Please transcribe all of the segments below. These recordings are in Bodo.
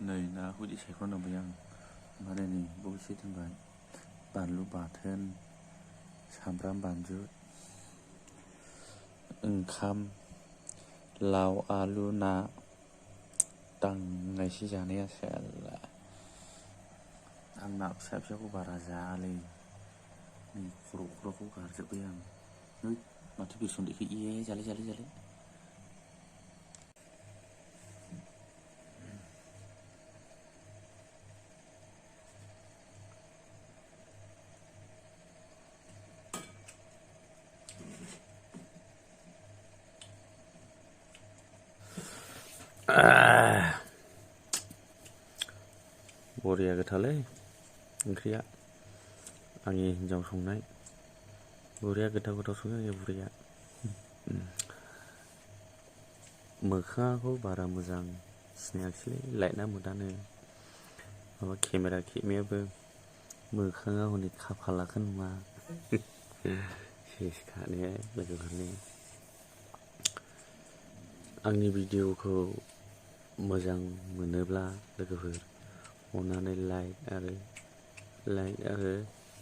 नै नाखौ बिदि सायख'नांबाय आं ओमफ्राय नै बसे दोनबाय बानलु बाथोन सामब्राम बानलु ओंखाम लाव आलु ना दांनायसो जानाया साला आं ना फिसा फिसाखौ बारा जायालै नै खर'खौ गारजोब्बाय आं नै माथो बिरसनदेखो जाले जाले जाले बरिया गोथावलै ओंख्रिया आंनि हिन्जाव संनाय बरिया गोथाव सङो आंनि बुरैया मोखाङाखौ बारा मोजां सिनायाखिसैलै लाइटना मोदानो माबा केमेरा खेबनायाबो मोखाङा हनै खाफालाखौ नुवा सेसखाने लोगोफोरनि आंनि भिडिअखौ मोजां मोनोब्ला लोगोफोर अननानै लाइक आरो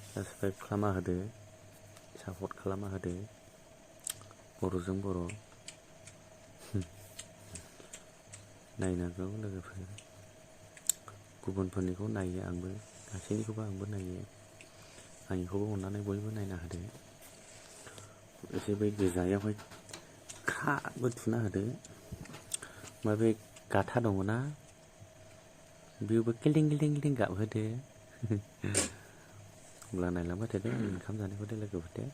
साबसक्राइब खालामना होदो सापर्ट खालामना होदो बर'जों बर' नायनांगौ लोगोफोर गुबुनफोरनिखौ नायो आंबो गासैनिखौबो आंबो नायो आंनिखौबो अननानै बयबो नायना होदो एसे बै गोजायावहाय खाबो थुना होदो ओमफ्राय बे गाथा दङना बेयावबो गिल्दिं गिल्दिं गिल्दिं गाबहोदो अब्ला नायलांबाय थादो ओंखाम जानायखौ दे लोगोफोर दे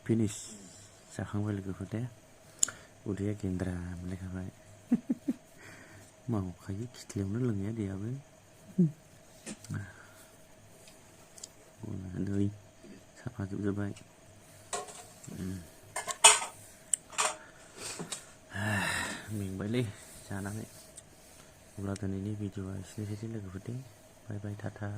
फिनिश जाखांबाय लोगोफोर दे उदैया गेन्द्रा मोनलायखाबाय मावखायो खिथ्लियावनो लोंनाया दैयाबो नै साफा जोबजोब्बाय मेंबायलै जानानै अब्ला दिनैनि भिडिअआ एसेनोसै लोगोफोर दे बाय बाय टाटा